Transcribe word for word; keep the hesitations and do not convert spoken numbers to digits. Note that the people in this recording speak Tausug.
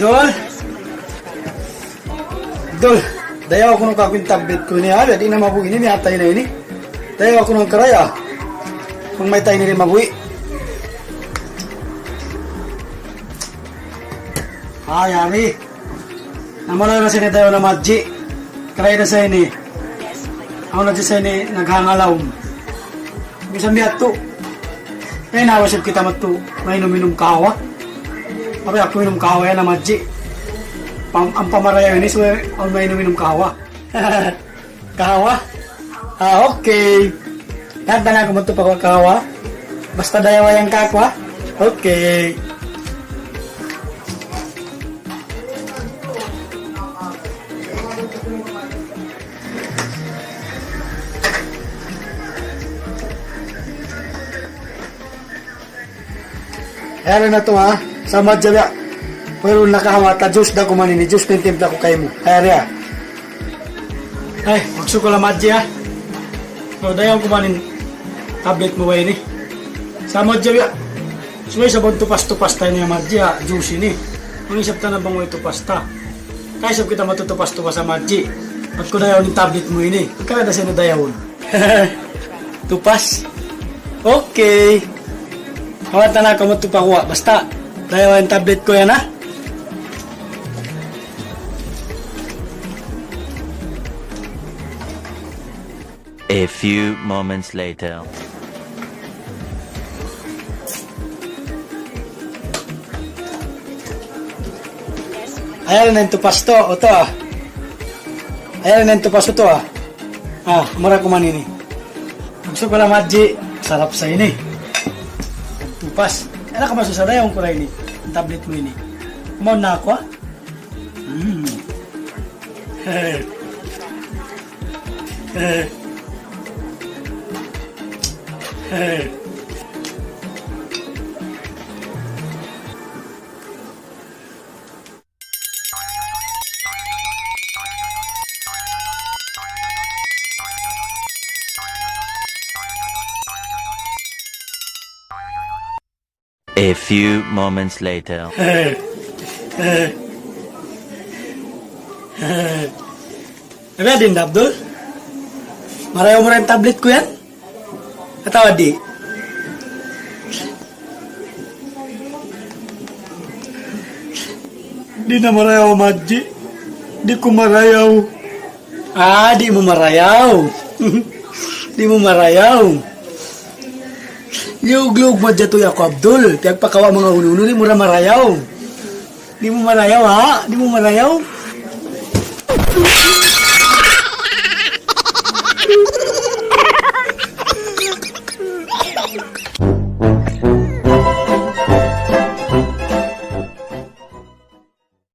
Dol. Dol. Dayaw kunu' kaku' in tablet ku ini, ha? Di' na mabuhi' ini, miyatay na ini. Dayaw kunu' karaya. Bang mayta' ini di' mabuhi'. Ay, yari. Namula na sa ini dayaw na Madji. Karaya na sa ini. Awn na sa ini naghangalaum. Bisan biya' tu. Eh, nawa sab kita matu mainum-inum kahawa. Apa aku minum kahawa yan na Madji. Pam-, ampa marayaw ini, so, awn mainum-inum kahawa. Kahawa? Ah, okay. Kanta na aku matu pa kahawa. Basta dayawa yan kaku', ha? Okay. Ayan na tu, ha. Sa' Madji biya'. Pero nakahawa ta, juice da kuman ini, juice na in timpla ku kaymu. Ayan, ha. Ay, magsukul ha Madji, ha. So, dayaw kuman in tablet mu ba ini. Sa' Madji biya'. Subay sa' bang tupas-tupas ta ini ha Madji, ha. Juice ini. Mangisab ta na bang way tupas ta. Kay isab kita matutupas-tupas ha Madji. Bat ku dayaw in tablet mu ini. Ikaw na da siya na dayawun. Tupas. Okay. Kawatan na kamu tupa kuha. Basta, dayaw in tablet ku yan, ha? A few moments later. Ayan na in tupas tu, utu, ah. Ayan na in tupas utu, ah. Ah, mura kuman ini. Magsukul ha Madji, sarap sa ini. Tupas. Anak ka masusa dayaw ku ra ini. In tablet mu ini. Kumaun na aku, ah. Mm. A few moments later. Abi, adi na, Abdul? Marayaw mu ra in tablet ku yan? Atawa di'? Di' na marayaw, Madji. Di' ku marayaw. Ah, di' mu marayaw. Di' mu marayaw. Liyug-liyug mu hadja tuud aku, Abdul. Piyagpakawa' manga unu-unu, di' mu ra marayaw. Di' mu marayaw, ha? Di' mu marayaw.